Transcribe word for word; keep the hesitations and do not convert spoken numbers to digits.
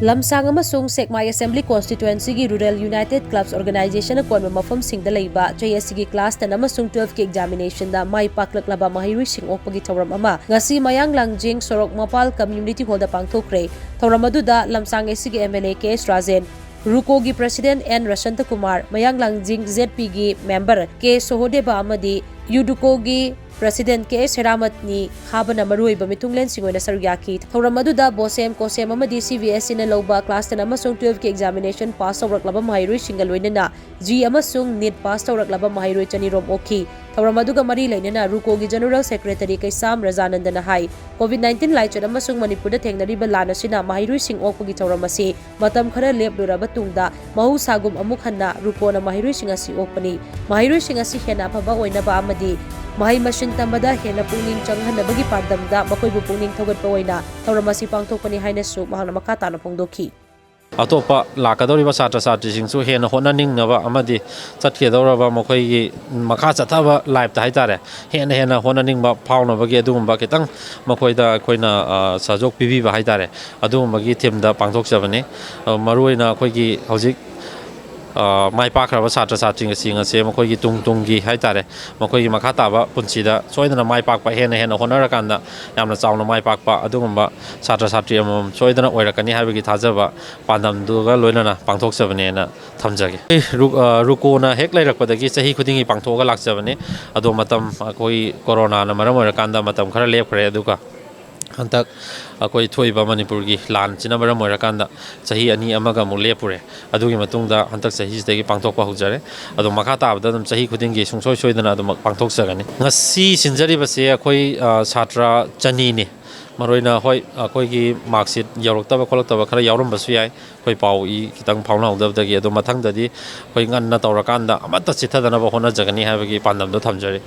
ꯂꯝꯁꯥꯡ ꯑꯃꯁꯨꯡ ꯁꯦꯛꯃꯥꯏ Assembly Constituency ꯒꯤ Rural United Clubs Organization ꯅ ꯀꯣꯟꯕ ꯃꯐꯝꯁꯤꯡꯗ ꯂꯩꯕ ꯆꯍꯤ ꯑꯁꯤꯒꯤ Class ten ꯑꯃꯁꯨꯡ twelve ꯀꯤ examination ꯗ ꯃꯥꯏ ꯄꯥꯛꯂꯛꯂꯕ ꯃꯍꯩꯔꯣꯏꯁꯤꯡ ꯑꯣꯛꯄꯒꯤ ꯊꯧꯔꯝ ꯑꯃ ꯉꯁꯤ ꯃꯌꯥꯡ ꯂꯥꯡꯖꯤꯡ ꯁꯣꯔꯣꯛ ꯃꯄꯥꯜ Community Hall ꯗ ꯄꯥꯡꯊꯣꯛꯈ꯭ꯔꯦ꯫ ꯊꯧꯔꯝ ꯑꯗꯨꯗ ꯂꯝꯁꯥꯡ AC ꯒꯤ MLA ꯀꯦ ꯑꯦꯁ ꯔꯥꯖꯦꯟ, ꯔꯨꯀꯣꯒꯤ President N Rasanta Kumar, Mayang Langjing ZP ꯒꯤ member ꯀꯦ ꯁꯣꯍꯣꯗꯦꯕ ꯑꯃꯗꯤ ꯌꯨꯗꯨꯀꯣꯒꯤ President ꯀꯦ ꯑꯦꯁ ꯍꯦꯔꯥꯃꯠꯅꯤ ꯈꯥꯕꯅ ꯃꯔꯨꯑꯣꯏꯕ ꯃꯤꯊꯨꯡꯂꯦꯟꯁꯤꯡ ꯑꯣꯏꯅ ꯁꯔꯨꯛ ꯌꯥꯈꯤ꯫ ꯊꯧꯔꯝ ꯑꯗꯨꯗ ꯕꯣꯁꯦꯝ, ꯀꯣꯁꯦꯝ ꯑꯃꯗꯤ CBSE ꯅ ꯂꯧꯕ Class ten ꯑꯃꯁꯨꯡ twelve ꯀꯤ examination pass ꯇꯧꯔꯛꯂꯕ ꯃꯍꯩꯔꯣꯏꯁꯤꯡꯒ ꯂꯣꯏꯅꯅ JEE ꯑꯃꯁꯨꯡ NEET pass ꯇꯧꯔꯛꯂꯕ ꯃꯍꯩꯔꯣꯏ ꯆꯅꯤꯔꯣꯝ ꯑꯣꯛꯈꯤ꯫ ꯊꯧꯔꯝ ꯑꯗꯨꯒ ꯃꯔꯤ ꯂꯩꯅꯅ ꯔꯨꯀꯣꯒꯤ General Secretary ꯀꯩꯁꯥꯝ ꯔꯖꯥꯅꯟꯗꯅ ꯍꯥꯏ, COVID nineteen ꯂꯥꯏꯆꯠ ꯑꯃꯁꯨꯡ ꯃꯅꯤꯄꯨꯔꯗ ꯊꯦꯡꯅꯔꯤꯕ ꯂꯥꯟ ꯑꯁꯤꯅ ꯃꯍꯩꯔꯣꯏꯁꯤꯡ ꯑꯣꯛꯄꯒꯤ ꯊꯧꯔꯝ ꯑꯁꯤ ꯃꯇꯝ ꯈꯔ ꯂꯦꯞꯂꯨꯔꯕ ꯇꯨꯡꯗ ꯃꯍꯧꯁꯥꯒꯨꯝ ꯑꯃꯨꯛ ꯍꯟꯅ ꯔꯨꯀꯣꯅ ꯃꯍꯩꯔꯣꯏꯁꯤꯡ ꯑꯁꯤ ꯑꯣꯛꯄꯅꯤ꯫ ꯃꯍꯩꯔꯣꯏꯁꯤꯡ ꯑꯁꯤ ꯍꯦꯟꯅ ꯑꯐꯕ ꯑꯣꯏꯅꯕ ꯑꯃꯗꯤ ꯃꯍꯩ ꯃꯁꯤꯡ ꯇꯝꯕꯗ ꯍꯦꯟꯅ ꯄꯨꯛꯅꯤꯡ ꯆꯪꯍꯟꯅꯕꯒꯤ ꯄꯥꯟꯗꯝꯗ ꯃꯈꯣꯏꯕꯨ ꯄꯨꯛꯅꯤꯡ ꯊꯧꯒꯠꯄ ꯑꯣꯏꯅ ꯊꯧꯔꯝ ꯑꯁꯤ ꯄꯥꯡꯊꯣꯛꯄꯅꯤ ꯍꯥꯏꯅꯁꯨ ꯃꯍꯥꯛꯅ ꯃꯈꯥ ꯇꯥꯅ ꯐꯣꯡꯗꯣꯛꯈꯤ꯫ ꯑꯇꯣꯞꯄ ꯂꯥꯛꯀꯗꯧꯔꯤꯕ ꯁꯥꯇ꯭ꯔ ꯁꯥꯇ꯭ꯔꯤꯁꯤꯡꯁꯨ ꯍꯦꯟꯅ ꯍꯣꯠꯅꯅꯤꯡꯅꯕ ꯑꯃꯗꯤ ꯆꯠꯀꯗꯧꯔꯕ ꯃꯈꯣꯏꯒꯤ ꯃꯈꯥ ꯆꯠꯊꯕ life ꯇ ꯍꯥꯏꯇꯥꯔꯦ, ꯍꯦꯟꯅ ꯍꯦꯟꯅ ꯍꯣꯠꯅꯅꯤꯡꯕ ꯐꯥꯎꯅꯕꯒꯤ ꯑꯗꯨꯒꯨꯝꯕ ꯈꯤꯇꯪ ꯃꯈꯣꯏꯗ ꯑꯩꯈꯣꯏꯅ, ꯑ, ꯁꯖꯣꯛ ꯄꯤꯕꯤꯕ ꯍꯥꯏꯇꯥꯔꯦ, ꯑꯗꯨꯒꯨꯝꯕꯒꯤ theme ꯗ ꯄꯥꯡꯊꯣꯛꯆꯕꯅꯤ꯫ ꯑ, ꯃꯔꯨꯑꯣꯏꯅ ꯑꯩꯈꯣꯏꯒꯤ ꯍꯧꯖꯤꯛ, ꯑ, ꯃꯥꯏ ꯄꯥꯛꯈ꯭ꯔꯕ ꯁꯥꯇ꯭ꯔ ꯁꯥꯇ꯭ꯔꯤꯁꯤꯡ ꯑꯁꯦ ꯃꯈꯣꯏꯒꯤ ꯇꯨꯡ ꯇꯨꯡꯒꯤ ꯍꯥꯏꯇꯥꯔꯦ, ꯃꯈꯣꯏꯒꯤ ꯃꯈꯥ ꯇꯥꯕ ꯄꯨꯟꯁꯤꯗ ꯁꯣꯏꯗꯅ ꯃꯥꯏ ꯄꯥꯛꯄ, ꯍꯦꯟꯅ ꯍꯦꯟꯅ ꯍꯣꯠꯅꯔꯀꯥꯟꯗ ꯌꯥꯝꯅ ꯆꯥꯎꯅ ꯃꯥꯏ ꯄꯥꯛꯄ ꯑꯗꯨꯒꯨꯝꯕ ꯁꯥꯇ꯭ꯔ ꯁꯥꯇ꯭ꯔꯤ ꯑꯃꯃꯝ ꯁꯣꯏꯗꯅ ꯑꯣꯏꯔꯛꯀꯅꯤ ꯍꯥꯏꯕꯒꯤ ꯊꯥꯖꯕ ꯄꯥꯟꯗꯝꯗꯨꯒ ꯂꯣꯏꯅꯅ ꯄꯥꯡꯊꯣꯛꯆꯕꯅꯦꯅ ꯊꯝꯖꯒꯦ꯫ ꯑꯦ, ꯔꯨ-, ꯑ, ꯔꯨꯀꯣꯅ ꯍꯦꯛ ꯂꯩꯔꯛꯄꯗꯒꯤ ꯆꯍꯤ ꯈꯨꯗꯤꯡꯒꯤ ꯄꯥꯡꯊꯣꯛꯑꯒ ꯂꯥꯛꯆꯕꯅꯦ꯫ ꯑꯗꯣ ꯃꯇꯝ ꯑꯩꯈꯣꯏ ꯀꯣꯔꯣꯅꯥꯅ ꯃꯔꯝ ꯑꯣꯏꯔꯀꯥꯟꯗ ꯃꯇꯝ ꯈꯔ ꯂꯦꯞꯈ꯭ꯔꯦ, ꯑꯗꯨꯒ ꯍꯟꯗꯛ ꯑꯩꯈꯣꯏ ꯊꯣꯛꯏꯕ ꯃꯅꯤꯄꯨꯔꯒꯤ ꯂꯥꯟꯁꯤꯅ ꯃꯔꯝ ꯑꯣꯏꯔꯀꯥꯟꯗ ꯆꯍꯤ ꯑꯅꯤ ꯑꯃꯒ ꯑꯃꯨꯛ ꯂꯦꯞꯄꯨꯔꯦ꯫ ꯑꯗꯨꯒꯤ ꯃꯇꯨꯡꯗ ꯍꯟꯗꯛ ꯆꯍꯤꯁꯤꯗꯒꯤ ꯄꯥꯡꯊꯣꯛꯄ ꯍꯧꯖꯔꯦ꯫ ꯑꯗꯣ ꯃꯈꯥ ꯇꯥꯕꯗ ꯑꯗꯨꯝ ꯆꯍꯤ ꯈꯨꯗꯤꯡꯒꯤ ꯁꯨꯡꯁꯣꯏ ꯁꯣꯏꯗꯅ ꯑꯗꯨꯝ ꯄꯥꯡꯊꯣꯛꯆꯒꯅꯤ꯫ ꯉꯁꯤ ꯁꯤꯟꯖꯔꯤꯕꯁꯦ ꯑꯩꯈꯣꯏ, ꯑ, ꯁꯥꯇ꯭ꯔ ꯆꯅꯤꯅꯤ꯫ ꯃꯔꯨꯑꯣꯏꯅ, ꯍꯣꯏ, ꯑꯩꯈꯣꯏꯒꯤ mark sheet ꯌꯧꯔꯛꯇꯕ ꯈꯣꯠꯂꯛꯇꯕ ꯈꯔ ꯌꯥꯎꯔꯝꯕꯁꯨ ꯌꯥꯏ, ꯑꯩꯈꯣꯏ ꯄꯥꯎ ꯏ ꯈꯤꯇꯪ ꯐꯥꯎꯅꯍꯧꯗꯕꯗꯒꯤ꯫ ꯑꯗꯣ ꯃꯊꯪꯗꯗꯤ ꯑꯩꯈꯣꯏ ꯉꯟꯅ ꯇꯧꯔꯀꯥꯟꯗ ꯑꯃꯠꯇ ꯆꯤꯠꯊꯗꯅꯕ ꯍꯣꯠꯅꯖꯒꯅꯤ ꯍꯥꯏꯕꯒꯤ ꯄꯥꯟꯗꯝꯗꯣ ꯊꯝꯖꯔꯤ꯫